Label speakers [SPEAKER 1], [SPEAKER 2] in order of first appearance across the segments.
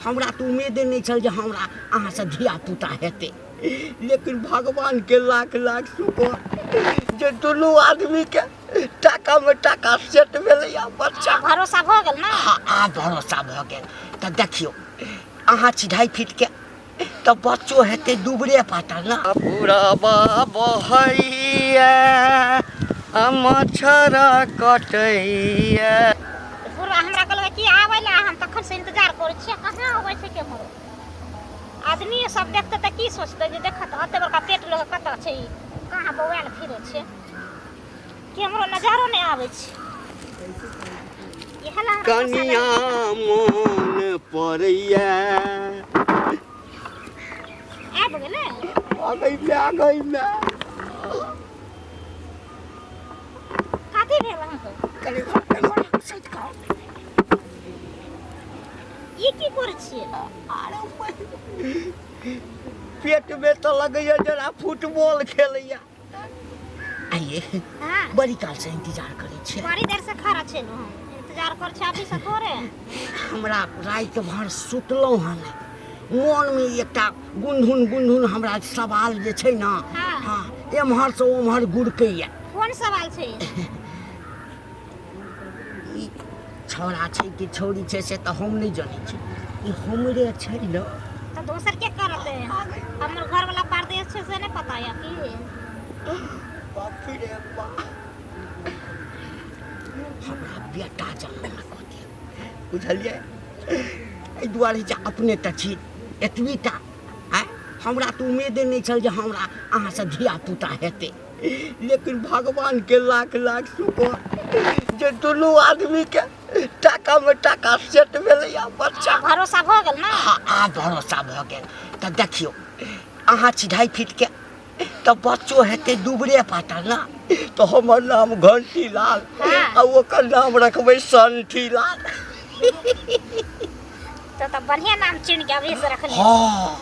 [SPEAKER 1] हमरा तऽ उम्मीदे नहि छल जे हमरा अहाँसँ धियापुता हेतै, लेकिन भगवानके लाख लाख शुक्र जे दुनू आदमीके टाकामे टाका सेट भेलैया बच्चा।
[SPEAKER 2] भरोसा भऽ गेल ने?
[SPEAKER 1] हाँ, आब भरोसा भऽ गेल। तऽ देखियौ, अहाँ छी 2.5 फीटके, तऽ बच्चो हेतै दुबरे पातर ने। पुरबा बहैया मच्छर कटैया।
[SPEAKER 2] पूरा हमरा कहलकै कि आबै लए, हम तखन से इंतजार करै छियै, कहाँ अबै छै केम्हरो। आदमी सब देखतै तऽ की सोचतै जे देखत एते बड़का पेट लऽ कऽ कतऽ छै ई, कहाँ बौआयल फिरै छै, केम्हरो नजरो नहि आबै छै। इएह लए हमरा गुस्सा
[SPEAKER 1] कनिया मोन पड़ैया।
[SPEAKER 2] आबि गेलै।
[SPEAKER 1] आ गई मैं, आ गई मैं।
[SPEAKER 2] कथी भेल अहाँके?
[SPEAKER 1] कनि कनि सटि कऽ।
[SPEAKER 2] ई की करै छियै?
[SPEAKER 1] अरे पेटमे तऽ लगैया जेना फुटबॉल खेलैया। आइए।
[SPEAKER 2] हाँ।
[SPEAKER 1] बड़ी काल से इंतजार करै छियै।
[SPEAKER 2] बड़ी देर से खड़ा छलहुँ हम, इंतजार करै छी अभी से थोड़े।
[SPEAKER 1] हमरा राति भर सुतलहुँ हन, मोनमे एकटा गुनधुन गुनधुन हमरा सवाल जे छै ने,
[SPEAKER 2] हाँ।
[SPEAKER 1] हाँ, एम्हरसँ ओम्हर गुड़कैया।
[SPEAKER 2] कोन सवाल छै?
[SPEAKER 1] ई छौड़ा छै कि छौड़ी छै से तऽ हम नहि जनै छी, ई हमरे छै ने?
[SPEAKER 2] तऽ दोसर के करतै? हमर घरवाला परदेश छै से नहि पता यऽ की?
[SPEAKER 1] बाप रे बाप, हमरा बेटा जमाना कऽ दिअ, बुझलियै? एहि दुआरे जे अपने तऽ छी एतबी टा। आँय, हमरा तऽ उम्मीदे नहि छल जे हमरा अहाँसँ धियापुता हेतै, लेकिन भगवानके लाख लाख शुक्र जे दुनू आदमीके टाकामे टाका सेट भेलैया बच्चा।
[SPEAKER 2] भरोसा भऽ गेल ने?
[SPEAKER 1] हाँ, आब भरोसा भऽ गेल। तऽ देखियौ, अहाँ छी 2.5 फीटके, तऽ बच्चो हेतै दुबरे पातर ने। तऽ हमर नाम घंटी लाल
[SPEAKER 2] हाँ।
[SPEAKER 1] आ ओकर नाम रखबै संठी लाल।
[SPEAKER 2] तऽ बढ़िआँ नाम चुनि के अभी से रखने।
[SPEAKER 1] हाँ,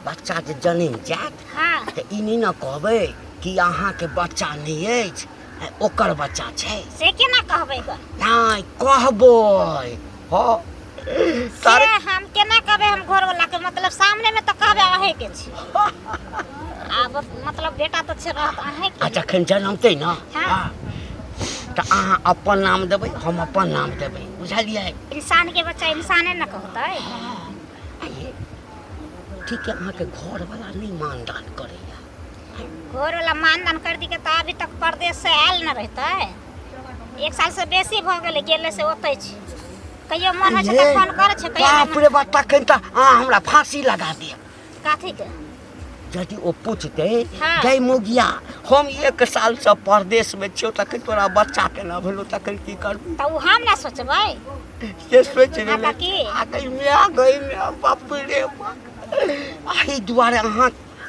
[SPEAKER 1] बच्चा जे जनमि जायत,
[SPEAKER 2] हाँ,
[SPEAKER 1] तऽ ई नहि ने कहबै कि अहाँके बच्चा नहि अछि, ओकर बच्चा छै।
[SPEAKER 2] से केना कहबै ग?
[SPEAKER 1] नहि कहबै, हँ।
[SPEAKER 2] से हम केना कहबै? हम घरवला के मतलब सामने में तऽ कहबै अहें के छी, आब मतलब बेटा तऽ छै, रहत अहें
[SPEAKER 1] आ
[SPEAKER 2] के।
[SPEAKER 1] जखन जनमतै ने,
[SPEAKER 2] हाँ।
[SPEAKER 1] तऽ अहाँ अपन नाम देबै, हम अपन नाम देबै, बुझलियै?
[SPEAKER 2] इंसान के बच्चा इंसाने ने कहतै।
[SPEAKER 1] आइये ठीक है, अहाँके घरवला नहि मानदान करैया?
[SPEAKER 2] घरवला मानदान कर दी के तऽ अभी तक परदेश से आयल न रहतै। 1 साल से बेसी भऽ गेलै गेले से, ओतै छै। कहियो मन होइ छै तऽ फोन करै छै, कहियो
[SPEAKER 1] बाप रे बाप, तखन तऽ अहाँ हमरा फांसी लगा दिअ।
[SPEAKER 2] कथी के?
[SPEAKER 1] यदि ओ पूछतै,
[SPEAKER 2] हाँ।
[SPEAKER 1] गै मोगिया, हम 1 सालसँ परदेशमे छियौ, तखन तोरा बच्चा केना भेलौ, तखन की करबी?
[SPEAKER 2] तऽ ओ हम ना सोचबै?
[SPEAKER 1] से सोचि
[SPEAKER 2] हाँ,
[SPEAKER 1] लेले।
[SPEAKER 2] तऽ की?
[SPEAKER 1] आ गई मैं, गई मैं, बाप रे बाप। एहि दुआरे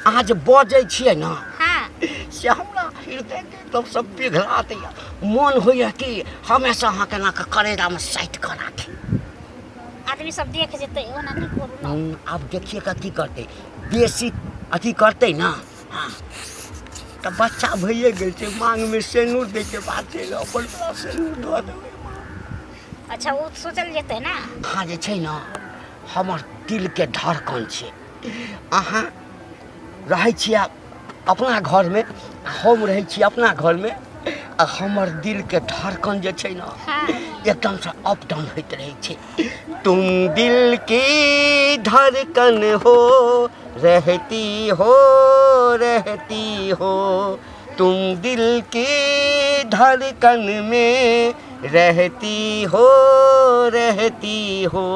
[SPEAKER 1] अहाँ जे बजै छियै ने,
[SPEAKER 2] हाँ,
[SPEAKER 1] से हमरा हृदयके एकदमसँ पिघला दैया। मोन होइया कि हमेशा अहाँके एना कऽ करेजामे साटि कऽ राखी।
[SPEAKER 2] आदमी सब देख जेतै, ओना नहि करू ने।
[SPEAKER 1] आब देखिए कऽ की करतै, बेसी अथी करतै ने। हँ, तऽ बच्चा भइए गेल छै, माँगमे सेनूर दैके बात छै ने, अपन बला सेनूर धऽ देबै।
[SPEAKER 2] अच्छा, ओ सोचल जेतै ने।
[SPEAKER 1] अहाँ जे छै ने हमर दिलके धड़कन छै। अहाँ रहै छियै अपना घरमे, हम रहै छी अपना घरमे, आ हमर दिलके धड़कन जे छै ने,
[SPEAKER 2] हाँ,
[SPEAKER 1] एकदमसँ अप डाउन होइत रहै छै। तुम दिल की धड़कन हो, रहती हो, रहती हो, तुम दिल की धड़कन में रहती हो, रहती हो,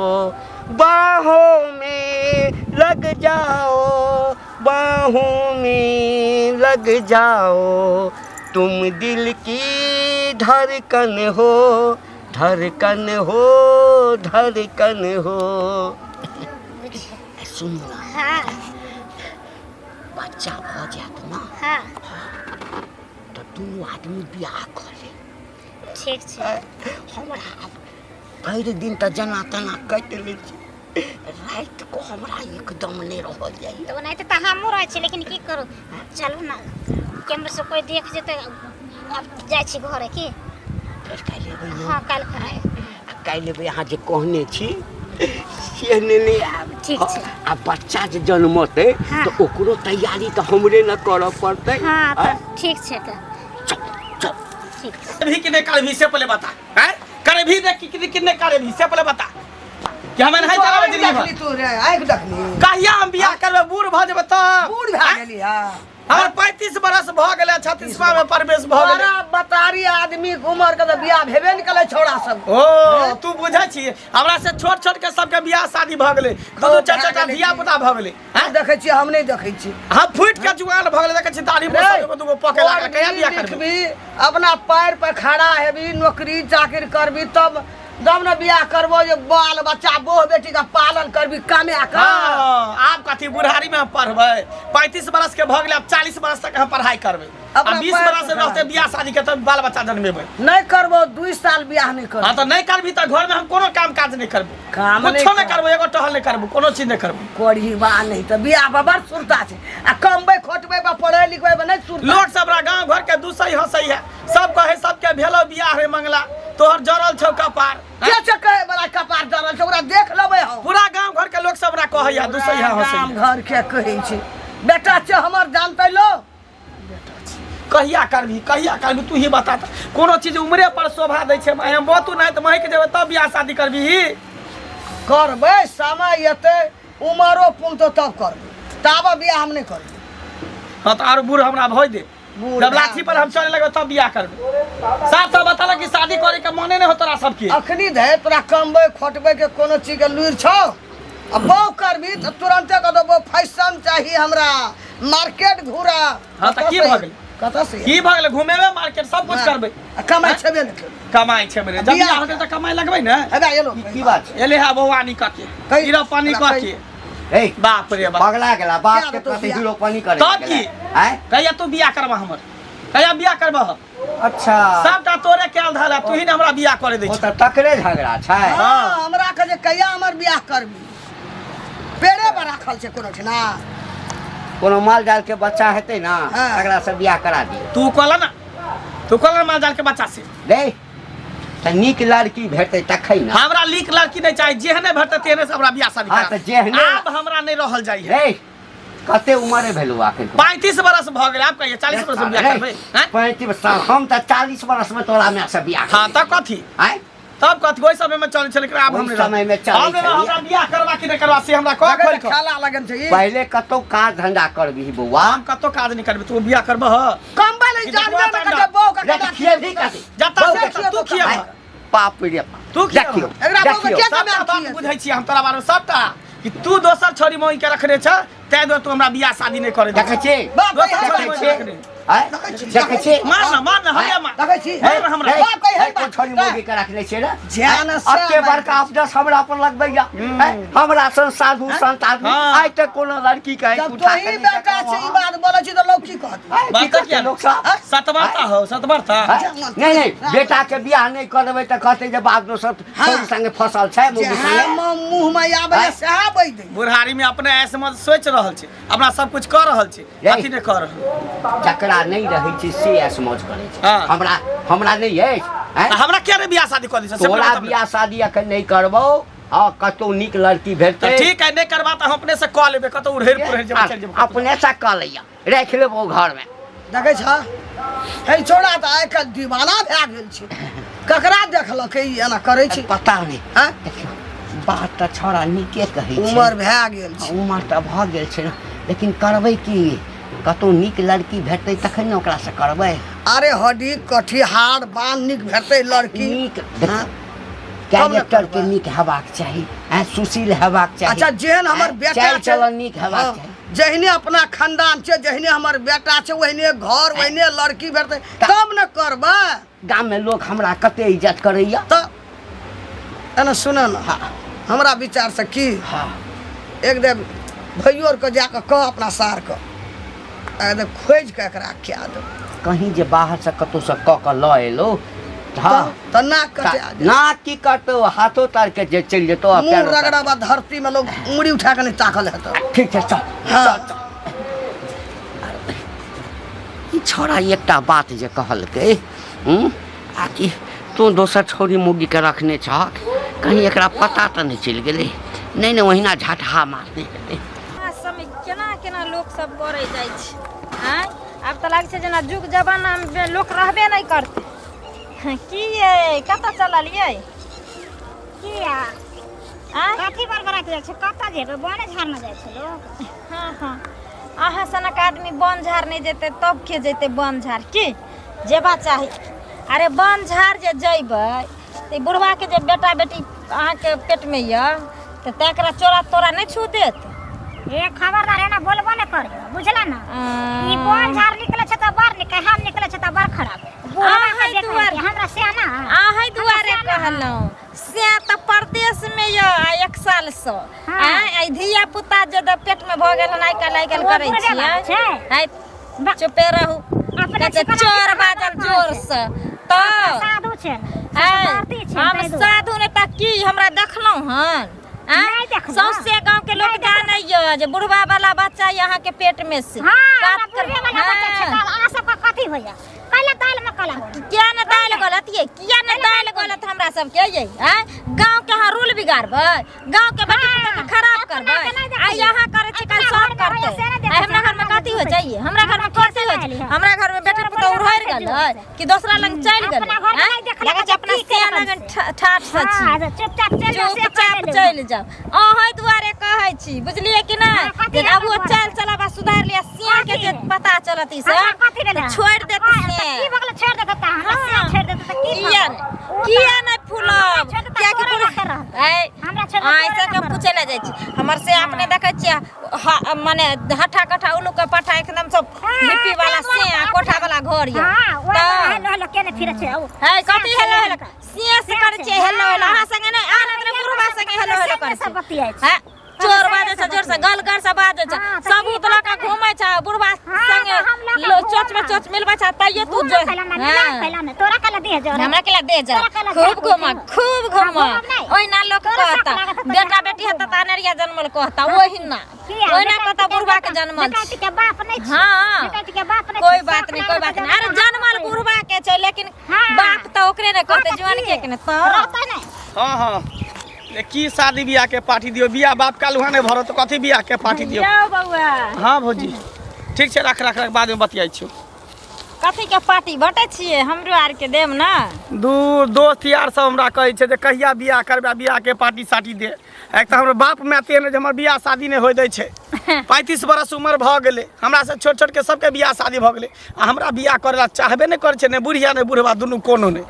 [SPEAKER 1] बाहों में लग जाओ, बाहों में लग जाओ, तुम दिल की धड़कन हो, धड़कन हो, धड़कन हो। सुनू ने।
[SPEAKER 2] हाँ।
[SPEAKER 1] बच्चा भऽ जायत ने,
[SPEAKER 2] हाँ,
[SPEAKER 1] तऽ दुनू आदमी बियाह कऽ लेब।
[SPEAKER 2] ठीक छै।
[SPEAKER 1] हमरा आब भरि दिन तऽ जेना तेना काटि लै छी, राति कऽ हमरा एकदम नहि रहल जाइए।
[SPEAKER 2] तऽ ओनाहिते तऽ हमहूँ रहै छी, लेकिन की करू? चलू ने, केम्हर से कोइ देख जेतै। आब जाइ छी घरे की?
[SPEAKER 1] फेर काल्हि एबै ने?
[SPEAKER 2] हँ, काल्हि खन।
[SPEAKER 1] आ काल्हि एबै अहाँ जे कहने छी से नेने आयब।
[SPEAKER 2] ठीक छै।
[SPEAKER 1] आ बच्चा जे जन्मतै
[SPEAKER 2] हाँ।
[SPEAKER 1] तऽ ओकरो तैयारी तऽ हमरे ने करऽ पड़तै।
[SPEAKER 2] हाँ
[SPEAKER 1] आँय?
[SPEAKER 2] तऽ ठीक छै तऽ
[SPEAKER 1] चल चल।
[SPEAKER 2] ठीक छै।
[SPEAKER 3] भी कि नहीं करबी से पहले बता। हैं करबी ने कि नहीं करबी से पहले बता कि हमें नहीं चलावे जिंदगी भर।
[SPEAKER 4] देखली तू रे आँखि देखली।
[SPEAKER 3] कहिया हम बियाह करबे? बूढ़ भऽ जेबै तब।
[SPEAKER 4] बूढ़ भए गेली। हाँ,
[SPEAKER 3] हमर 35 बरस भऽ गेलै, 36वां में प्रवेश भऽ गेलै।
[SPEAKER 4] बड़ा बतारी आदमी के उमर के तऽ बियाह भेबे ने करै छौड़ा सब।
[SPEAKER 3] ओ तू बुझै छी, हमरा से छोट छोट के सबके बियाह शादी भऽ गेलै, दू चारि चारि टा
[SPEAKER 4] भए गेलै।
[SPEAKER 3] धिया पुता भऽ गेलै।
[SPEAKER 4] हम देखै छियै, हम नहि देखै छी।
[SPEAKER 3] हम फुटि के जुआन भऽ गेलै, देखै छी दाढ़ी
[SPEAKER 4] रे,
[SPEAKER 3] मोछ एगो दूगो पके लागल। कहिया बियाह करबै?
[SPEAKER 4] लिखबी, अपना पैर पर खड़ा हेबी, नौकरी चाकरी करबी, तब तब ने बियाह करबो जे बाल बच्चा बोह बेटी के पालन करबी कमा कऽ।
[SPEAKER 3] हाँ, आब कथी बुढ़ारी में हम पढ़बै? 35 बरस के भऽ गेलै, आब 40 बरस तक हम पढ़ाई करबै आ
[SPEAKER 4] अपना
[SPEAKER 3] 20
[SPEAKER 4] पैर
[SPEAKER 3] बरस
[SPEAKER 4] पर
[SPEAKER 3] रहतै बियाह शादी के तब बाल बच्चा जन्मेबै।
[SPEAKER 4] नहि करबो, 2 साल बियाह नहि करबो।
[SPEAKER 3] हाँ तऽ नहि करबी तऽ घर में हम कोनो काम काज नहि करबो।
[SPEAKER 4] काम नहि
[SPEAKER 3] कुछो नहि
[SPEAKER 4] करबो।
[SPEAKER 3] करबो, एगो टहल नहि करबो, कोनो चीज नहि करबो।
[SPEAKER 4] करही बा नहि तऽ बियाह पर बड़ सुरता छै आ कमबै खोटबै बा पढ़ै लिखबै बा नहि सुरता।
[SPEAKER 3] लोग सब हमरा गाँव घर के दूसई हंसई है, सब कहे सबके भेलो बियाह रे मंगला, तोहर जरल छौ कपार।
[SPEAKER 4] के छै कहे बला कपार जरल छै? ओकरा देख लेबै हम।
[SPEAKER 3] पूरा गाँव घर के लोग सब हमरा कहै है, दूसई है, हंसई
[SPEAKER 4] गाम
[SPEAKER 3] है।
[SPEAKER 4] घर के कहै छै बेटा छै हमर, जानते लो।
[SPEAKER 3] कहिया करबी, कहिया करबी तू ही बता तऽ। कोनो चीज उम्रे पर शोभा दै छै। हम तू नहि तऽ महक जेबै तब बियाह शादी करबी।
[SPEAKER 4] करबै, समय एतै, उमरो पुगतौ तब करबै, ताबे बियाह हम नहि करबै।
[SPEAKER 3] हाँ तऽ आरो बूढ़ हमरा भऽ दे।
[SPEAKER 4] बूढ़
[SPEAKER 3] जब
[SPEAKER 4] भए
[SPEAKER 3] लाठी पर हम चले लगबै तब बियाह करबै। साफ साफ बता कि शादी करे के मने नहीं हो तोरा सबके।
[SPEAKER 4] अखनी धरि तोरा कमबै खोटबै के कोनो चीज के लुरि छौ आ बौ करबी तऽ तुरन्ते कह देबो फैशन चाही हमरा, मार्केट घूरा।
[SPEAKER 3] हाँ, तऽ की भऽ गेलै?
[SPEAKER 4] कतऽ से
[SPEAKER 3] की भऽ गेलै? घुमेबै मार्केट, सब कुछ करबै।
[SPEAKER 4] आ कमाइ छेबे नहि करै।
[SPEAKER 3] कमाइ छै मेरे, जब
[SPEAKER 4] बियाह
[SPEAKER 3] बियाह होतै तऽ कमाइ लगबै ने।
[SPEAKER 4] हेबे एलो।
[SPEAKER 1] की बात छै?
[SPEAKER 3] एले है बौआनी कके
[SPEAKER 4] कहि-
[SPEAKER 3] हीरोपनी
[SPEAKER 4] कहि-
[SPEAKER 3] कके।
[SPEAKER 1] ए
[SPEAKER 3] बाप रे बाप,
[SPEAKER 1] पगला गेला बाप
[SPEAKER 4] क्या
[SPEAKER 1] के
[SPEAKER 4] तो
[SPEAKER 1] प्रति
[SPEAKER 4] बियाह?
[SPEAKER 1] हीरोपनी करे
[SPEAKER 3] तब
[SPEAKER 1] गेला।
[SPEAKER 3] की?
[SPEAKER 1] आँय?
[SPEAKER 3] कहिया तू बियाह करबा हमर? कहिया बियाह करबा?
[SPEAKER 1] अच्छा,
[SPEAKER 3] सबटा तोरे कैल धल है, तू ही ने हमरा बियाह करे दै
[SPEAKER 1] ओ
[SPEAKER 3] छी।
[SPEAKER 1] तऽ तकरे झगड़ा छै।
[SPEAKER 4] हाँ, हमरा के जे कहिया हमर बियाह करबी, पेड़े पर राखल छै कोनो ठिना।
[SPEAKER 1] कोनो माल जाल के बच्चा हेतै ना,
[SPEAKER 4] हाँ।
[SPEAKER 1] तकरा से बियाह करा दियौ।
[SPEAKER 3] तू कहला ना, तू कहला ना माल जाल के बच्चा से।
[SPEAKER 1] रे तऽ नीक लड़की भेटतै तखन ने।
[SPEAKER 3] हमरा नीक लड़की नहीं चाहिए, जेहने भेटतै तेहने से हमरा बियाह शादी
[SPEAKER 1] हाँ,
[SPEAKER 3] करा।
[SPEAKER 1] तऽ जेहने-
[SPEAKER 3] आब हमरा नहीं रहल जाइ है।
[SPEAKER 1] रे कते उमरे भेलौ आखिर?
[SPEAKER 3] 35 बरस भऽ गेल। आब कहिया 40 बरस में बियाह करबै? हैं?
[SPEAKER 1] 35 साल? हम तऽ 40 बरस में तोरा माय से बियाह
[SPEAKER 3] हाँ
[SPEAKER 1] केलियै।
[SPEAKER 3] तब कथी?
[SPEAKER 1] आँय?
[SPEAKER 3] तब कथी? ओहि समय में चलै छलै, लेकिन आब
[SPEAKER 1] ओहि
[SPEAKER 3] हम नहीं
[SPEAKER 1] समय में चलै
[SPEAKER 3] हम नहीं-
[SPEAKER 1] छलै।
[SPEAKER 3] हमरा बियाह करबा कि नहीं करबा से हमरा कह
[SPEAKER 4] देखै
[SPEAKER 3] खोलि
[SPEAKER 4] तऽ
[SPEAKER 3] कऽ।
[SPEAKER 4] खेला लगन छै ई।
[SPEAKER 1] पहिले कतौ काज धंधा करबिही बौआ?
[SPEAKER 3] हम कतौ काज नहीं करबै, तू बियाह करबह?
[SPEAKER 4] कमबै ले
[SPEAKER 3] कि
[SPEAKER 4] जानबे
[SPEAKER 3] देखबा
[SPEAKER 4] नहि
[SPEAKER 3] तंडा।
[SPEAKER 4] करै बौ के
[SPEAKER 1] रे
[SPEAKER 4] केना
[SPEAKER 1] खिएबही कथी?
[SPEAKER 3] जतऽ
[SPEAKER 1] बौ
[SPEAKER 3] से
[SPEAKER 1] के
[SPEAKER 3] तू खिएबह।
[SPEAKER 1] आँय? बाप रे बाप।
[SPEAKER 3] तू खिएबह।
[SPEAKER 1] देखियौ,
[SPEAKER 4] एकरा बौ के
[SPEAKER 1] देखियौ।
[SPEAKER 4] के
[SPEAKER 3] सबटा
[SPEAKER 4] कमायल
[SPEAKER 3] बात
[SPEAKER 4] खिएतै?
[SPEAKER 3] बुझै छियै हम तोरा बारे में सबटा, कि तू दोसर छोरी मोहि के रखने छ, ताहि दुआरे तू हमरा बियाह शादी नहीं करे दै।
[SPEAKER 1] देखै छी?
[SPEAKER 4] बाप रे,
[SPEAKER 3] दोसर
[SPEAKER 4] देखै
[SPEAKER 3] छोरी मोहि
[SPEAKER 1] छी?
[SPEAKER 3] के रखने।
[SPEAKER 1] आँय?
[SPEAKER 4] देखै छी,
[SPEAKER 1] देखै छी?
[SPEAKER 3] मार ना, मार ना, हरिया मार।
[SPEAKER 4] देखै छी?
[SPEAKER 3] मार ना हमरा।
[SPEAKER 1] हे,
[SPEAKER 4] बाप कहि
[SPEAKER 1] हे,
[SPEAKER 4] है
[SPEAKER 1] कोन
[SPEAKER 4] बाप।
[SPEAKER 1] छोरी मोगी के रखने छियै रे?
[SPEAKER 4] जान
[SPEAKER 1] आँय?
[SPEAKER 4] से
[SPEAKER 1] एते
[SPEAKER 4] मारि
[SPEAKER 1] बड़का अफसर हमरा पर लगबैया। आँय? हमरा सन साधु संत आदमी
[SPEAKER 3] हाँ।
[SPEAKER 1] आइ तक कोनो लड़की के आँखि
[SPEAKER 4] जब
[SPEAKER 1] उठा
[SPEAKER 4] तोही
[SPEAKER 1] के नहि
[SPEAKER 4] बेटा
[SPEAKER 1] देखलहुँ
[SPEAKER 4] छै ई
[SPEAKER 1] हँ।
[SPEAKER 4] बात बोलै छी तऽ लोक की कहत?
[SPEAKER 1] आँय, की
[SPEAKER 3] बात
[SPEAKER 1] कहतै
[SPEAKER 3] किया?
[SPEAKER 1] लोक सब?
[SPEAKER 3] सतबरता हो, सतबरता।
[SPEAKER 1] आँय? नहि नहि, बेटा के बियाह नहि करबै तऽ कहतै जे बाप दोसर
[SPEAKER 4] हाँ।
[SPEAKER 1] छोरी संगे फसल छै, मौगी
[SPEAKER 4] जहाँ
[SPEAKER 1] संगे।
[SPEAKER 4] मुँह में आबै
[SPEAKER 1] आँय?
[SPEAKER 4] सएह बजि दै।
[SPEAKER 3] बुढ़ारी में अपने ऐसे मत सोच रहल छै, अपना सब कुछ कऽ रहल छै,
[SPEAKER 1] रे।
[SPEAKER 3] अथी नहि कऽ रहल।
[SPEAKER 1] जकरा नहि रहै छै से ऐश मौज करै छै।
[SPEAKER 3] हाँ।
[SPEAKER 1] हमरा हमरा नहि अछि। आँय?
[SPEAKER 3] तऽ हमरा किया नहि बियाह शादी कऽ दै छै से
[SPEAKER 1] तोरा
[SPEAKER 3] बताउ ने।
[SPEAKER 1] बियाह शादी अखन नहि करबौ। हँ, कतौ नीक लड़की भेटतै
[SPEAKER 3] तऽ ठीक है, नहि करबा तऽ हम अपने से कऽ लेबै, कतौ उड़ेर पुड़ेर जेबै, चलि जेबै कतौ।
[SPEAKER 1] अपने से कऽ लैया, राखि लेबौ घरमे।
[SPEAKER 4] देखै छ हे छौड़ा तऽ आइ काल्हि दीवाना भए गेल छै, ककरा देखलकै ई एना करै छै?
[SPEAKER 1] पता नहि।
[SPEAKER 4] आँय?
[SPEAKER 1] देखियौ, बात तऽ छौड़ा नीके कहै छै।
[SPEAKER 4] उमर भए गेल छै।
[SPEAKER 1] उमर तऽ भऽ गेल छै ने, लेकिन करबै की? कतौ नीक लड़की भेटतै तखन ने ओकरासँ करबै।
[SPEAKER 4] अरे हड्डी कठी हाड़ बान्ह नीक भेटतै लड़की।
[SPEAKER 1] नीक
[SPEAKER 4] हाँ? तब ने
[SPEAKER 1] कैरेक्टर के
[SPEAKER 4] करबै।
[SPEAKER 1] नीक हेबाक चाही, आँय, सुशील हेबाक चाही।
[SPEAKER 4] अच्छा, जेहन हमर
[SPEAKER 1] आँय,
[SPEAKER 4] बेटा
[SPEAKER 1] चालि
[SPEAKER 4] छै,
[SPEAKER 1] चलन नीक हेबाक
[SPEAKER 4] हाँ,
[SPEAKER 1] चाही।
[SPEAKER 4] जहिने अपना खानदान छै, जहिने हमर बेटा छै, ओहिने घर ओहिने लड़की भेटतै तब ने करबै।
[SPEAKER 1] गाममे लोक हमरा कते इज्जत करैया।
[SPEAKER 4] तऽ एना सुन ने, हमरा विचारसँ की,
[SPEAKER 1] हाँ,
[SPEAKER 4] एक दिन भैयो आरके जाकऽ कह अपना सारके, एकदम खोजि कऽ एकरा खिया देब।
[SPEAKER 1] कहीं जे बाहरसँ कतहुसँ कऽ कऽ लऽ एलो तऽ हाँ,
[SPEAKER 4] तऽ नाक कटा जायत।
[SPEAKER 1] नाक की करतौ, हाथो तर के जे चलि जेतौ आ
[SPEAKER 4] मुँह
[SPEAKER 1] पैरो तर।
[SPEAKER 4] रगड़ाबा धरती में लोग उंगली उठा के नहीं ताकल हेतौ।
[SPEAKER 1] ठीक छै, चल।
[SPEAKER 4] हाँ।
[SPEAKER 1] चल चल। ई छौड़ा एकटा बात जे कहलकै, हूँ, आ कि तू दोसर छौड़ी मौगीके रखने छहक, कहीं एकरा पता तऽ नहि चलि गेलै नहि ने ओहिना झटहा मारने हेतै
[SPEAKER 2] समय केना केना लोक सब करै जाइ छै आँय आब तऽ लागै छै जेना जुग जमानामे लोक रहबे नहि करतै की यै कतऽ चलल यै
[SPEAKER 5] किया
[SPEAKER 2] आँय
[SPEAKER 5] कथी बड़बड़ाइत जाइ छै कतऽ जेबै बने झाड़मे जाइ छै लोक
[SPEAKER 2] हँ हँ अहाँ सनक आदमी बन झाड़ नहि जेतै तब के जेतै बन झाड़ की जेबा चाही अरे बन झाड़ जे जैबै तऽ ई बुढ़बाके जे बेटा बेटी अहाँके पेटमे यऽ तऽ तकरा चोरा तोरा नहि छू देत
[SPEAKER 5] ए खबरदार एना बोलबो नहि करियो बुझला ने ई बन झाड़ निकले छै तऽ बड़ नीक हम निकले छै तऽ बड़ खराब बुढ़बा के
[SPEAKER 2] अहाँ
[SPEAKER 5] देखै
[SPEAKER 2] दुआर-
[SPEAKER 5] छी, हमरा से ना
[SPEAKER 2] अहीं दुआरे कहलहुँ से तऽ परदेशमे यऽ आ एक सालसँ
[SPEAKER 5] हाँ।
[SPEAKER 2] आँय आइ धिया पुता जे पेटमे भऽ गेल हन आइ काल्हि आइ काल्हि
[SPEAKER 5] ओ
[SPEAKER 2] करै
[SPEAKER 5] बुढ़बे
[SPEAKER 2] छियै
[SPEAKER 5] बात छै।
[SPEAKER 2] आइ
[SPEAKER 5] बा-
[SPEAKER 2] चुपे रहू
[SPEAKER 5] अपने
[SPEAKER 2] कहै छै,
[SPEAKER 5] चिकना
[SPEAKER 2] चोर
[SPEAKER 5] चिकना
[SPEAKER 2] बाजल
[SPEAKER 5] बात
[SPEAKER 2] जोरसँ तऽ
[SPEAKER 5] साधु छै
[SPEAKER 2] आँय,
[SPEAKER 5] भारती छै
[SPEAKER 2] हम
[SPEAKER 5] ताहि दुआरे।
[SPEAKER 2] साधु ने तऽ की हमरा देखलहुँ हन आँय?
[SPEAKER 5] नहि देखलहुँ।
[SPEAKER 2] सौंसे गाँव के लोक जानैया जे बुढ़वा वाला बच्चा यऽ अहाँके पेट में से
[SPEAKER 5] हाँ हमरा
[SPEAKER 2] कात कर-
[SPEAKER 5] बुढ़बे वाला बच्चा छै
[SPEAKER 2] हाँ।
[SPEAKER 5] तऽ अहाँ सबके कथी होइया कैला दालि में काला होइया
[SPEAKER 2] किया ने दालि गलत ये किया ने दालि गलत हमरा सबके ये आँय गाँव के अहाँ रूल बिगाड़बै गाँव के बेटी पुतोह के खराब
[SPEAKER 5] अपना
[SPEAKER 2] करबै
[SPEAKER 5] के नहि
[SPEAKER 2] आ
[SPEAKER 5] देखै
[SPEAKER 2] यहाँ करै छै काल्हि
[SPEAKER 5] अपना
[SPEAKER 2] सब
[SPEAKER 5] घरमे होइया
[SPEAKER 2] करतै
[SPEAKER 5] से नहि देखै
[SPEAKER 2] आ हमरा
[SPEAKER 5] छै,
[SPEAKER 2] घर में
[SPEAKER 5] हमरा
[SPEAKER 2] कथी होइ छै ये हमरा घर में कथी होइ छै हमरा घर में बेटी
[SPEAKER 5] चोर
[SPEAKER 2] पुतोह
[SPEAKER 5] बोलबे
[SPEAKER 2] उड़हरि
[SPEAKER 5] करै छै
[SPEAKER 2] गेलै
[SPEAKER 5] जोर
[SPEAKER 2] कि दोसरा लग चलि गेलै
[SPEAKER 5] अपना घरमे
[SPEAKER 2] आँय?
[SPEAKER 5] नहि देखलक
[SPEAKER 2] लगै छै
[SPEAKER 5] तऽ
[SPEAKER 2] अपना
[SPEAKER 5] की
[SPEAKER 2] से
[SPEAKER 5] केलक
[SPEAKER 2] लगन ठाठ से छी
[SPEAKER 5] हाँ चुपचाप चलि जाओ से
[SPEAKER 2] चुपचाप
[SPEAKER 5] करै
[SPEAKER 2] चलि जाउ अहीं दुआरे कहै छी बुझलियै कि नहि
[SPEAKER 5] हाँ, कथी
[SPEAKER 2] जे
[SPEAKER 5] है
[SPEAKER 2] आब ओ
[SPEAKER 5] हमरा
[SPEAKER 2] चलि चलब आ सुधारि लिअ सियाँ के
[SPEAKER 5] कथी
[SPEAKER 2] जे
[SPEAKER 5] है?
[SPEAKER 2] पता चलत ई
[SPEAKER 5] हमरा
[SPEAKER 2] सब
[SPEAKER 5] कथी भेलै
[SPEAKER 2] तऽ छोड़ि देत
[SPEAKER 5] हाँ, तऽ
[SPEAKER 2] से
[SPEAKER 5] की भऽ गेलै छोड़ि देतै तऽ हमरा से
[SPEAKER 2] हाँ।
[SPEAKER 5] छोड़ि देतै तऽ की भऽ
[SPEAKER 2] किया
[SPEAKER 5] गेलै? ओ तऽ
[SPEAKER 2] किया नहि फूलब
[SPEAKER 5] हमरा छोड़ि देतै
[SPEAKER 2] कियाकि
[SPEAKER 5] तोरे
[SPEAKER 2] बुढ़
[SPEAKER 5] लऽ कऽ रहतै।
[SPEAKER 2] ऐ
[SPEAKER 5] हमरा छोड़ि देतै
[SPEAKER 2] ऐसे
[SPEAKER 5] तोरे
[SPEAKER 2] के
[SPEAKER 5] लऽ कऽ
[SPEAKER 2] पूछे ले जाइ छी हमर से अपने देखै छियै मने हट्ठा कट्ठा उल्लू के पट्ठा एकदम सब
[SPEAKER 5] हाँ,
[SPEAKER 2] हिप्पी वाला
[SPEAKER 5] ताहि दुआरे
[SPEAKER 2] से आ
[SPEAKER 5] अपने-
[SPEAKER 2] कोठा वाला घर यऽ
[SPEAKER 5] हाँ, ओएह
[SPEAKER 2] तऽ
[SPEAKER 5] हेलो हेलो केने फिरै छै ओ
[SPEAKER 2] है कथी
[SPEAKER 5] से
[SPEAKER 2] हेलो हेलो
[SPEAKER 5] छै।
[SPEAKER 2] सिया से करै छियै हेलो हेलो अहाँ संगे नहि आन आदमी बुढ़वा संगे हेलो हेलो करै
[SPEAKER 5] सब
[SPEAKER 2] छियै
[SPEAKER 5] बतियाइ छै
[SPEAKER 2] हैं? चोर बाजै छै जोर से गल गल से बाजै छै
[SPEAKER 5] हाँ, तऽ
[SPEAKER 2] सबूत
[SPEAKER 5] की
[SPEAKER 2] लऽ कऽ घूमै छै बुढ़वा
[SPEAKER 5] हाँ,
[SPEAKER 2] संगे
[SPEAKER 5] तऽ हम लऽ कऽ
[SPEAKER 2] लो- चोच में
[SPEAKER 5] घूमब।
[SPEAKER 2] चोच मिलबै छै तैयो तू
[SPEAKER 5] घूमब
[SPEAKER 2] जो
[SPEAKER 5] कैला ना, मिलान
[SPEAKER 2] हाँ।
[SPEAKER 5] कैला ना, तोरा कैला देह जरत।
[SPEAKER 2] हमरा केला दे जा
[SPEAKER 5] तोरा कैला
[SPEAKER 2] खूब
[SPEAKER 5] जा,
[SPEAKER 2] घूम खूब घूम
[SPEAKER 5] घूमब नहि।
[SPEAKER 2] ओहिना लोक
[SPEAKER 5] तोरा शौक
[SPEAKER 2] कहता
[SPEAKER 5] लागत तऽ
[SPEAKER 2] बेटा
[SPEAKER 5] जा,
[SPEAKER 2] बेटी
[SPEAKER 5] घूमब।
[SPEAKER 2] हेतै तऽ अनरिया जनमल कहता ओहिना
[SPEAKER 5] किया?
[SPEAKER 2] ओहिना
[SPEAKER 5] बेटा
[SPEAKER 2] कहता
[SPEAKER 5] बेटी के
[SPEAKER 2] बुढ़वा के
[SPEAKER 5] बाप-
[SPEAKER 2] जनमल
[SPEAKER 5] बेटा
[SPEAKER 2] छै
[SPEAKER 5] बेटी के बाप नहि छै।
[SPEAKER 2] हाँ।
[SPEAKER 5] बेटा बेटी के बाप नहि
[SPEAKER 2] कोई
[SPEAKER 5] छै।
[SPEAKER 2] बात
[SPEAKER 5] शौक
[SPEAKER 2] नहीं कोई
[SPEAKER 5] लागत
[SPEAKER 2] बात
[SPEAKER 5] तऽ
[SPEAKER 2] नहीं अरे
[SPEAKER 5] जा,
[SPEAKER 2] जनमल बुढ़वा के छै लेकिन
[SPEAKER 5] हाँ।
[SPEAKER 2] बाप तऽ ओकरे ने
[SPEAKER 5] हाँ,
[SPEAKER 2] कहते
[SPEAKER 5] तऽ
[SPEAKER 2] जुआन
[SPEAKER 5] की?
[SPEAKER 2] के के ने तऽ
[SPEAKER 5] रहतै नहि।
[SPEAKER 3] हाँ हाँ ले की शादी बियाह के पार्टी दियौ बियाह बाप काल वहाँ नहीं भरत तऽ कथी बियाह के पार्टी दियौ
[SPEAKER 2] यौ बौआ
[SPEAKER 3] हाँ भौजी ठीक छै रख रख रख बाद में बतियाइ छियौ
[SPEAKER 2] कथी के पार्टी बटै छियै हमरो आर के देब ने
[SPEAKER 3] दूर दोस्त यार सब हमरा कहै छै जे कहिया बियाह करबै बियाह के पार्टी साटी दे एक तऽ हमर बाप माय तेहन जे हमर बियाह शादी नहि होइ दै छै 35 बरस उमर भऽ गेलै हमरा से छोट छोट के सबके बियाह शादी भऽ गेलै आ हमरा बियाह करै लए चाहबे नहि करै छै नहि बुढ़िया नहि बुढ़बा दुनू कोनो नहि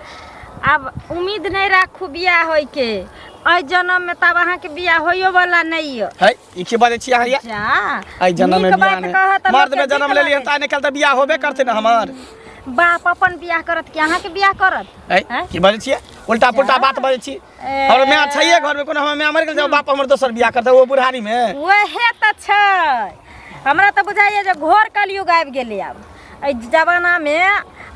[SPEAKER 2] आब उम्मीद नहि राखू बियाह होइके एहि जन्ममे तब अहाँके बियाह होइयो वाला नहि यऽ
[SPEAKER 3] है ई की बजै छी अहाँ या
[SPEAKER 2] जा
[SPEAKER 3] एहि जन्म में
[SPEAKER 2] नीक
[SPEAKER 3] बियाह
[SPEAKER 2] बात
[SPEAKER 3] नहि
[SPEAKER 2] कहत तऽ
[SPEAKER 3] मर्द
[SPEAKER 2] लोकके
[SPEAKER 3] में जन्म
[SPEAKER 2] नीक
[SPEAKER 3] लेलियै
[SPEAKER 2] लगै।
[SPEAKER 3] तऽ आइ निकालि तऽ बियाह होबे करतै ने हमर
[SPEAKER 2] बाप अपन बियाह करत कि अहाँके बियाह करत
[SPEAKER 3] है
[SPEAKER 2] हैं?
[SPEAKER 3] की बजै छियै उल्टा पुल्टा बात बजै छी
[SPEAKER 2] ए।
[SPEAKER 3] हमर माय छैहे घरमे कोनो हमर माय मरि गेल छै बाप हमर दोसर बियाह करतै ओ बुढ़ारी मे
[SPEAKER 2] वएह तऽ छै हमरा तऽ बुझाइए जे घोर कलयुग आबि गेलै आब एहि जमानामे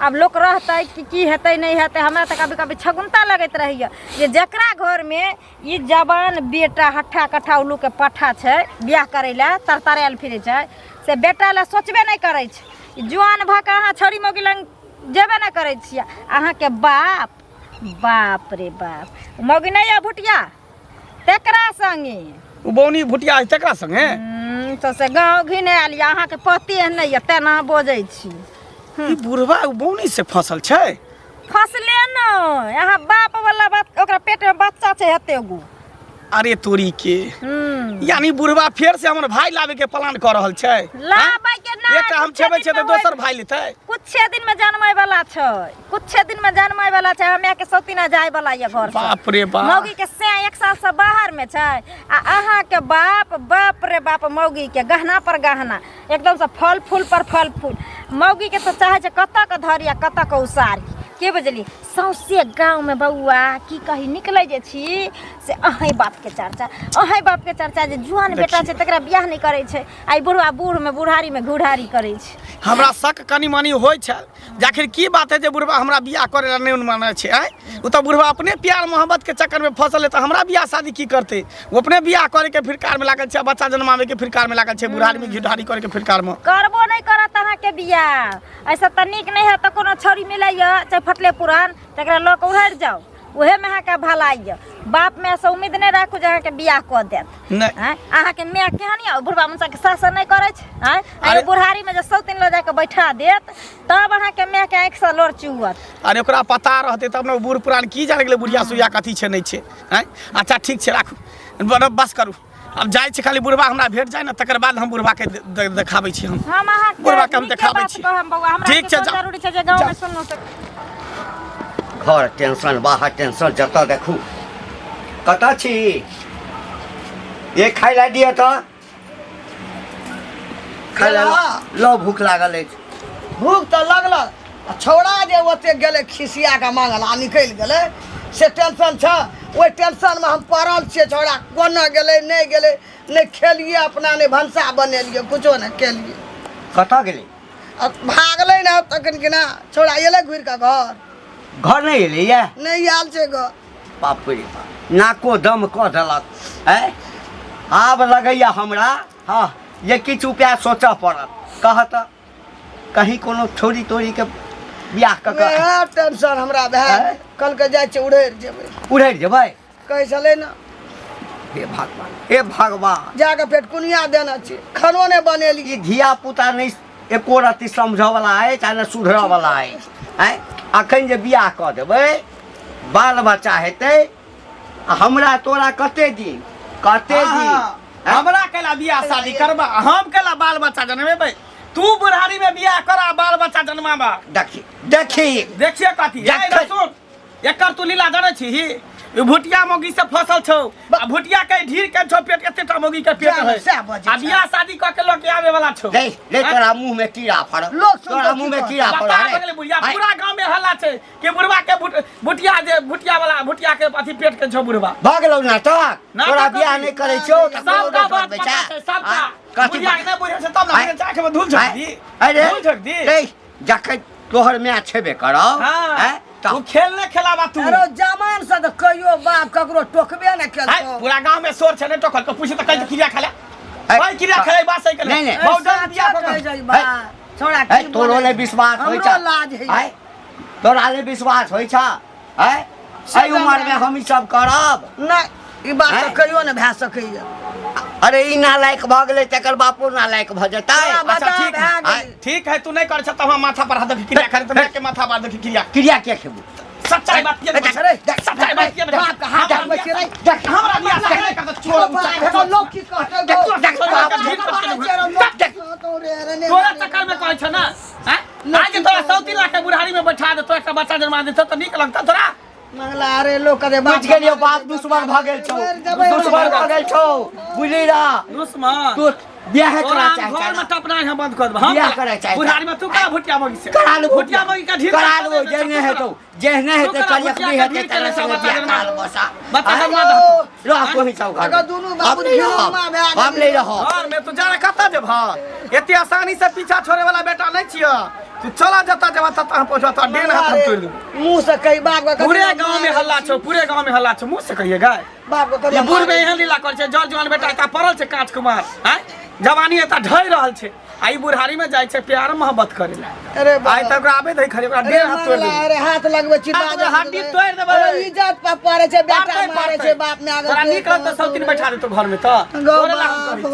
[SPEAKER 2] आब लोक रहतै कि की हेतै नहि हेतै हमरा तऽ कभी कभी छगुन्ता लगैत रहैए जे जकरा घरमे ई जवान बेटा हट्ठा कट्ठा उल्लूके पट्ठा छै बियाह करै लए तरतरायल फिरै छै से बेटा लए सोचबे नहि करै छै ई जुआन भऽ कऽ अहाँ छौड़ी मौगी लग जेबे नहि करै छियै अहाँके बाप बाप रे बाप मौगी नहि यऽ भुटिया तेकरा संगे
[SPEAKER 3] ओ बौनी भुटिया है तकरा संगे
[SPEAKER 2] तो से गाँव घिने आयल यऽ अहाँके पते नहि यऽ तेना बजै छी
[SPEAKER 3] ई बुढ़वा ओ बौनी से फसल छै
[SPEAKER 2] फसले नहि अहाँ बाप वाला बात ओकरा पेट में बच्चा छै एते गो
[SPEAKER 3] अरे तोरी के यानी बुढ़वा फेर से हमर भाई लावे के प्लान कर रहल छै
[SPEAKER 2] लाबै के ना
[SPEAKER 3] एकटा हम छेबै छै तऽ दोसर भाई लेतै
[SPEAKER 2] कुछे दिन में जनमै वाला छै कुछे दिन में जनमै वाला छै हमे के सौतीना जाय वाला ये घर से
[SPEAKER 3] बाप रे बाप
[SPEAKER 2] मौगी के से एक साल से बाहर में छै आ अहाँ के बाप बाप रे बाप मौगी के गहना पर गहना एकदम से फल फूल पर फल फूल मौगी के तऽ चाहे छै कतऽ के धरी आ कतऽ के उसारी के बुझली सौंसे गाँवमे बौआ की कही निकलै जे छी से अहें बापके चर्चा अहें बापके चर्चा जे जुआन बेटा छै तकरा बियाह नहि करै छै आ ई बुढ़वा बूढ़मे बुढ़ारीमे घुढ़ारी करै छै
[SPEAKER 3] हमरा शक कनि मनि होइ छल जे आखिर की बात है जे बुढ़वा हमरा बियाह करे ला नहि मानै छै आँय ओ तऽ बुढ़वा अपने प्यार मोहब्बत के चक्कर में फसल है तऽ हमरा बियाह शादी की करतै ओ अपने बियाह करे के फिरकार में लागल छै आ बच्चा जन्मावे के फिरकार में लागल छै बुढ़ारी में घिढारी करे के फिरकार में
[SPEAKER 2] करबो नहि करत अहाँके बियाह ऐसे तऽ नीक नहि हैत तऽ कोनो छौड़ी मिलैए चाहे फटले पुरान तकरा लऽ कऽ उहरि जाउ ओहेमे अहाँके भलाई यऽ। बाप माय से उम्मीद नहि राखू जे अहाँके बियाह कऽ देत।
[SPEAKER 3] नहि।
[SPEAKER 2] आँय, अहाँके माय केहन यऽ, बुढ़बा मनुष्यके शासन नहि करै छै। आँय,
[SPEAKER 3] अरे-
[SPEAKER 2] आ बुढ़ारीमे जे सौतिन लऽ जाके बैठा देत तब अहाँके मायके आँखिसँ लोर चुअत।
[SPEAKER 3] अरे ओकरा पता रहतै तब ने, ओ बूढ़ पुरान की जाने गेलै बुढ़िया सुइया कथी छै नहि छै। आँय, अच्छा ठीक छै, राखू, बस करू। आब जाइ छी, खाली बुढ़बा हमरा भेट जाय ने, तकर बाद हम बुढ़बाके देखाबै छी। हम
[SPEAKER 2] हम अहाँके
[SPEAKER 3] बुढ़बाके हम
[SPEAKER 2] नीके
[SPEAKER 3] देखाबै
[SPEAKER 2] बात
[SPEAKER 3] छी।
[SPEAKER 2] कहब बौआ, हमरा
[SPEAKER 3] ठीक छै,
[SPEAKER 2] कोन
[SPEAKER 3] जाउ।
[SPEAKER 2] जरूरी छै जे गाँवमे
[SPEAKER 3] जाउ।
[SPEAKER 2] सुनलहुँ तऽ
[SPEAKER 1] घर टेंशन, बाहर टेंशन, जतऽ देखू। कतऽ छी? ये खाय लए दिअ तऽ खाय लए। लऽ, भूख लागल अछि।
[SPEAKER 4] भूख तऽ लगल आ छौड़ा जे ओते गेलै खिसिया कऽ मांगल आ निकलि गेलै से टेंशन छै। ओहि टेंशनमे हम पड़ल छियै। छौड़ा कोना गेलै नहि गेलै, नहि खेलियै अपना, नहि भनसा बनेलियै, कुछो नहि केलियै।
[SPEAKER 1] कतऽ गेलै?
[SPEAKER 4] आ भागलै ने तखन कि ना छौड़ा एलै घुरि कऽ घर।
[SPEAKER 1] घर नहि एलैया?
[SPEAKER 4] नहि आयल छै घर।
[SPEAKER 1] बाप रे बाप, नाको दम कऽ देलक। आँय, आब लगैया हमरा हँ जे किछु उपाय सोचऽ पड़त। कह तऽ, कहीं कोनो छोरी तोरीके बियाह कऽ कऽ
[SPEAKER 4] वएह टेंशन हमरा भए
[SPEAKER 1] आँय?
[SPEAKER 4] कल के जाइ छै उड़ैर जेबै।
[SPEAKER 1] उड़ैर जेबै
[SPEAKER 4] कहै छलै ने।
[SPEAKER 1] हे भगवान, हे भगवान।
[SPEAKER 4] जाके पेटकुनिया देने छी, खानो नहि बनेली।
[SPEAKER 1] ई धिया पुता नहि एको रत्ती समझऽवला अछि आ नहि सुधरऽवला अछि। आँय, अखन जे बियाह कऽ देबै, बाल बच्चा हेतै आ हमरा तोरा कते दिन, कते दिन?
[SPEAKER 3] हाँ,
[SPEAKER 1] आँय?
[SPEAKER 3] हमरा कैला बियाह शादी करबा, हम कैला बाल बच्चा जनमेबै? तू बुढ़ारी में बियाह कर आ बाल बच्चा जनमाबा।
[SPEAKER 1] देखी देखी।
[SPEAKER 3] देखिए कथी।
[SPEAKER 1] देखै।
[SPEAKER 3] ए, सुन, एकर तू लीला जानै छी? ई भुटिया मौगी से फसल छौ आ भुटिया के ढीर के छौ पेट, एते टा मौगी के पेट
[SPEAKER 4] सएह-
[SPEAKER 3] है
[SPEAKER 4] सएह बजै
[SPEAKER 3] आ
[SPEAKER 4] छै।
[SPEAKER 3] बियाह शादी क के लऽ के आवे वाला छौ।
[SPEAKER 1] रे रे, तोरा मुंह में कीड़ा फड़ल।
[SPEAKER 4] लोक सुनतौ
[SPEAKER 1] तोरा
[SPEAKER 4] की
[SPEAKER 1] मुंह में
[SPEAKER 4] कहतौ?
[SPEAKER 1] कीड़ा फड़ल।
[SPEAKER 3] बता
[SPEAKER 1] अरे,
[SPEAKER 3] गेलै बुढ़िया।
[SPEAKER 1] आइ,
[SPEAKER 3] पूरा गांव में हल्ला छै कि बुढ़वा के भुटिया जे भुटिया वाला भुटिया के अथी पेट के छौ बुढ़वा।
[SPEAKER 1] भऽ गेलौ नाटक।
[SPEAKER 3] नाटक
[SPEAKER 1] तोरा बियाह
[SPEAKER 3] कथी?
[SPEAKER 1] नहि करै छौ तऽ कोनो
[SPEAKER 3] सबका
[SPEAKER 1] दोसर
[SPEAKER 3] बात
[SPEAKER 1] बेचा।
[SPEAKER 3] पता छै सबका।
[SPEAKER 1] आँय, कथी
[SPEAKER 3] बुढ़िया के नहि बुझै छै तब ने
[SPEAKER 1] आँय,
[SPEAKER 3] हमरे चाख में धूल झोंक
[SPEAKER 1] आँय,
[SPEAKER 3] दी।
[SPEAKER 1] अरे
[SPEAKER 3] धूल झोंक दी।
[SPEAKER 1] रे, जखन तोहर माय छेबे करौ।
[SPEAKER 3] हाँ,
[SPEAKER 1] आँय, तऽ
[SPEAKER 3] तू खेल नहि खेलाबा तू।
[SPEAKER 4] अरे जमान से तऽ कहियो बाप ककरो टोकबे नहि
[SPEAKER 3] आँय,
[SPEAKER 4] केलकौ।
[SPEAKER 3] पूरा गांव में शोर छै, नहि टोकल के पूछे तऽ कहै छै क्रिया खेला।
[SPEAKER 1] आँय,
[SPEAKER 3] भाई क्रिया खेले बात सही केले।
[SPEAKER 1] नहि, नहि।
[SPEAKER 3] बहुत जल्द बियाह कऽ
[SPEAKER 4] कहै
[SPEAKER 3] कऽ।
[SPEAKER 4] छै बा छौड़ा
[SPEAKER 1] आँय,
[SPEAKER 4] की
[SPEAKER 1] तोरो
[SPEAKER 4] बोलै
[SPEAKER 1] नहि विश्वास होइ
[SPEAKER 4] हमरो
[SPEAKER 1] छ?
[SPEAKER 4] लाज होइए।
[SPEAKER 1] आँय, तोरा नहि विश्वास होइ छ? आँय, एहि उमर में हम ई सब करब?
[SPEAKER 4] नहि, ई बात तऽ
[SPEAKER 1] आँय?
[SPEAKER 4] कहियो नहि भए सकैए।
[SPEAKER 1] अरे ई नालायक भऽ गेलै तकर बापो नालायक भऽ जेतै।
[SPEAKER 4] तोरा
[SPEAKER 3] अच्छा,
[SPEAKER 4] बता
[SPEAKER 3] ठीक
[SPEAKER 4] भए
[SPEAKER 3] है।
[SPEAKER 4] गेलै।
[SPEAKER 3] ठीक है, तू नहीं कर सकता, हम माथा पर हाथ रखी क्रिया करे तो मैं के माथा पर रखी क्रिया।
[SPEAKER 1] क्रिया के खेबू?
[SPEAKER 3] सच्चाई बात किया नहीं?
[SPEAKER 4] अरे,
[SPEAKER 3] सच्चाई बात किया नहीं?
[SPEAKER 4] बाप के हाथ
[SPEAKER 3] हमरा
[SPEAKER 4] धरबै छियै रे।
[SPEAKER 3] हमरा बियाह शादी नहीं करता, छोड़।
[SPEAKER 4] बाप रे, लोक की कहतै गो?
[SPEAKER 3] देख,
[SPEAKER 4] बाप
[SPEAKER 3] देख,
[SPEAKER 4] रे,
[SPEAKER 3] देख,
[SPEAKER 4] बाप रे, लोक की कहतौ रे, रे, ने
[SPEAKER 3] तोरा
[SPEAKER 4] ने।
[SPEAKER 3] चक्कर में कहै छ ना? हैं? आज तोरा सौती लाख के बुढ़ारी में बैठा देतो, एकटा बच्चा जन्मा देतो तऽ नीक लगतौ तोरा?
[SPEAKER 4] मंगला अरे लोक कहे बाप
[SPEAKER 1] बुझि गेलियौ, बाप दुश्मन भऽ गेल छौ।
[SPEAKER 4] जेबै।
[SPEAKER 1] दुश्मन भऽ गेल छौ, बुझली ना?
[SPEAKER 3] दुश्मन
[SPEAKER 1] तू बियाह
[SPEAKER 3] तोरा
[SPEAKER 1] करा
[SPEAKER 3] हम
[SPEAKER 1] चाहे
[SPEAKER 3] घर में टपनाइ हम बंद कर देब। हम
[SPEAKER 1] बियाह करै चाहै
[SPEAKER 3] बुढ़ारी में तू का भुटिया मगी से
[SPEAKER 1] करा लेबो।
[SPEAKER 3] भुटिया मगी का ढीर
[SPEAKER 1] करा
[SPEAKER 3] कर
[SPEAKER 1] लेबो,
[SPEAKER 3] दे,
[SPEAKER 1] जेहने
[SPEAKER 3] तू
[SPEAKER 1] हेतौ, जेहने
[SPEAKER 3] तू
[SPEAKER 1] हेतै,
[SPEAKER 3] करा
[SPEAKER 1] करियक
[SPEAKER 3] भुटिया
[SPEAKER 1] नहि
[SPEAKER 3] के
[SPEAKER 1] हेतै,
[SPEAKER 3] ढीर
[SPEAKER 1] तकरा
[SPEAKER 3] केने
[SPEAKER 1] संगे
[SPEAKER 3] सब
[SPEAKER 1] बियाह
[SPEAKER 3] बच्चा
[SPEAKER 1] करा लेबो सा।
[SPEAKER 3] बच्चा
[SPEAKER 1] आँय?
[SPEAKER 3] जन्मा दहत।
[SPEAKER 1] रह तोही सब घर
[SPEAKER 4] अगर दुनू
[SPEAKER 1] हम
[SPEAKER 4] बाबू
[SPEAKER 1] नहि रहब,
[SPEAKER 4] घिनौना भए
[SPEAKER 1] हम नहि
[SPEAKER 4] गेलै।
[SPEAKER 1] रहब।
[SPEAKER 3] घर में तू जा कतऽ जेबह? एते आसानी से पीछा छोड़े वाला बेटा नहीं छिय तू। चला जता जेबह तता हम पहुंचबा, तोरा डेन हाथ हम तोड़ि देबो।
[SPEAKER 4] मुंह से कही बाप के
[SPEAKER 3] पूरे गांव में हल्ला छौ, पूरे गांव में हल्ला छौ। मुंह से कहिए गाय
[SPEAKER 4] बाप के
[SPEAKER 3] ई
[SPEAKER 4] कहिए
[SPEAKER 3] बूढ़ में एहन लीला करै छै। जर जवान बेटा एता पड़ल छै काँच कुमार, आँय, जवानी एता ढहि रहल छै आ ई बुढ़ारी में जाइ छै प्यार मोहब्बत करे ला।
[SPEAKER 4] अरे
[SPEAKER 3] आइ तक ओकरा आबे दही खरी, ओकरा
[SPEAKER 4] अरे
[SPEAKER 3] डेढ़ हाथ तोड़ि
[SPEAKER 4] मंगला,
[SPEAKER 3] देबो।
[SPEAKER 4] अरे हाथ लगबै छी।
[SPEAKER 3] हाथ
[SPEAKER 4] बाजऽ
[SPEAKER 3] हड्डी तोड़ि देबै।
[SPEAKER 4] अरे इज्जत पर पड़ै छै, बेटा
[SPEAKER 3] पारतै,
[SPEAKER 4] मारै
[SPEAKER 3] पारतै।
[SPEAKER 4] छै बाप माय।
[SPEAKER 3] तोरा नीक लगतौ? सब दिन बैठा देतौ घर में तऽ
[SPEAKER 4] गौ
[SPEAKER 3] तोरे ला हम
[SPEAKER 4] बाप।
[SPEAKER 3] करै छी।